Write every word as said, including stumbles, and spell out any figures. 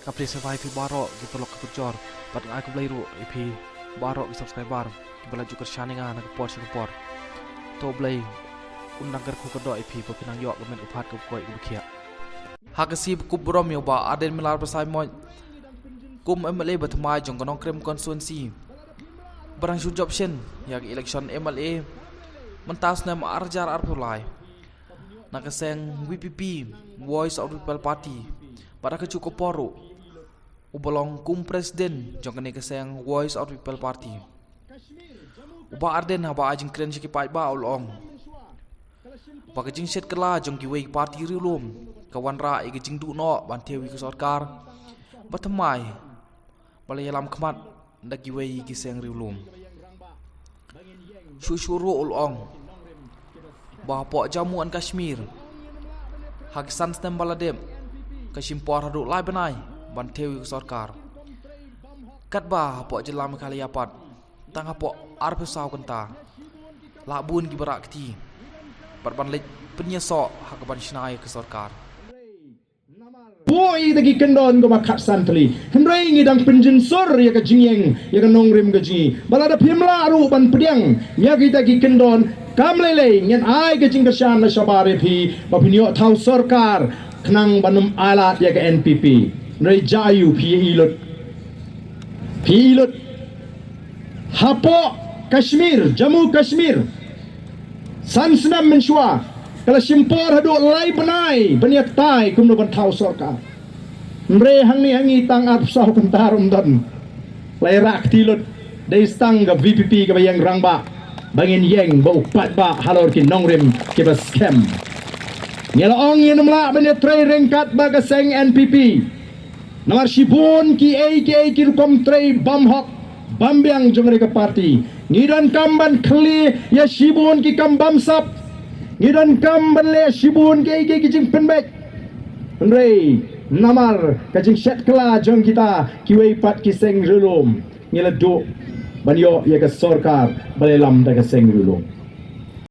Ka plie sngewbha ïa phi baroh ki paralok ki parajor bad nga ai khublei ruh ïa phi baroh ki subscriber kiba la ju kyrshan ïa nga na ka por sha ka por. To Blei un nang kyrkhu kyrdoh ïa phi ba phin nang ïoh ka met ka phad kaba koit kaba khiah. Ha ka sngi ba kup burom ïa u Bah Ardent Miller Basaiawmoit kum M L A ba thymmai jong ka Nongkrem constituency ba dang shu jop shen ïa ka election M L A mynta u snem ar hajar arphew lai na ka seng V P P, Voice of the People Party, bad ha kajuh ka por ruh uba long kum president jong kane ka seng Voice of the People Party. U Bah Ardent haba ai jingkren sha ki paidbah u la ong ba ka jingshet kylla jong kiwei ki party riewlum ka wanrah ïa ka jingduh noh ban thew ïa ka sorkar ba thymmai ba la ïalam khmat da kiwei ki seng riewlum. Shuh shuh ruh u la ong ba hapoh Jammu and Kashmir ha ki san snem ba la dep ka shim por haduh lai bnai ban thew ïa ka sorkar. Katba hapoh jylla Meghalaya pat tang hapoh arphew saw kynta la bun kiba rah kti bad ban leit pynïasoh ha kaban shna ïa ka sorkar. Buh ïa kita ki kyndon kaba khatsan tylli. Hynrei ngi dang pynjynsur ïa ka jingïeng ïa ka nongrim ka jong ngi. Ba lada phim lah ruh ban pdiang ïa kita ki kyndon, kam lei lei ngin ai ka jingkyrshan na shabar ïa phi ba phin ïoh thaw sorkar khnang ban ym ailad ïa ka N P P. Hynrei jia aiu phi ïa i lut. Phi ïa i lut. Hapoh Kashmir, Jammu Kashmir, san snem mynshuwa ka la shim por haduh lai bnai ban ïatai kumno ban thaw sorkar. Hynrei hangne ha ngi tang arphew saw kynta ruh ym don. La ïarah kti lut. Dei tang ka V P P kaba ïeng rangbah ba ngin ïeng ba u paidbah halor ki nongrim kiba skhem. Ngi la ong ngin ym lah ban ïatrei ryngkat bad ka seng N P P. Namar shibun kiei kiei ki rukom trei bymhok bymbiang jong kane ka party. Ngi donkam ban khlieh ïa shibun ki kam bamsap. Ngi donkam ban leh shibun kiei kiei ki jingpynbeit. Hynrei namar ka jingshet kylla jong kita kiwei pat ki seng riewlum, ngi la duh ban ïoh ïa ka sorkar ba la ïalam da ka seng riewlum.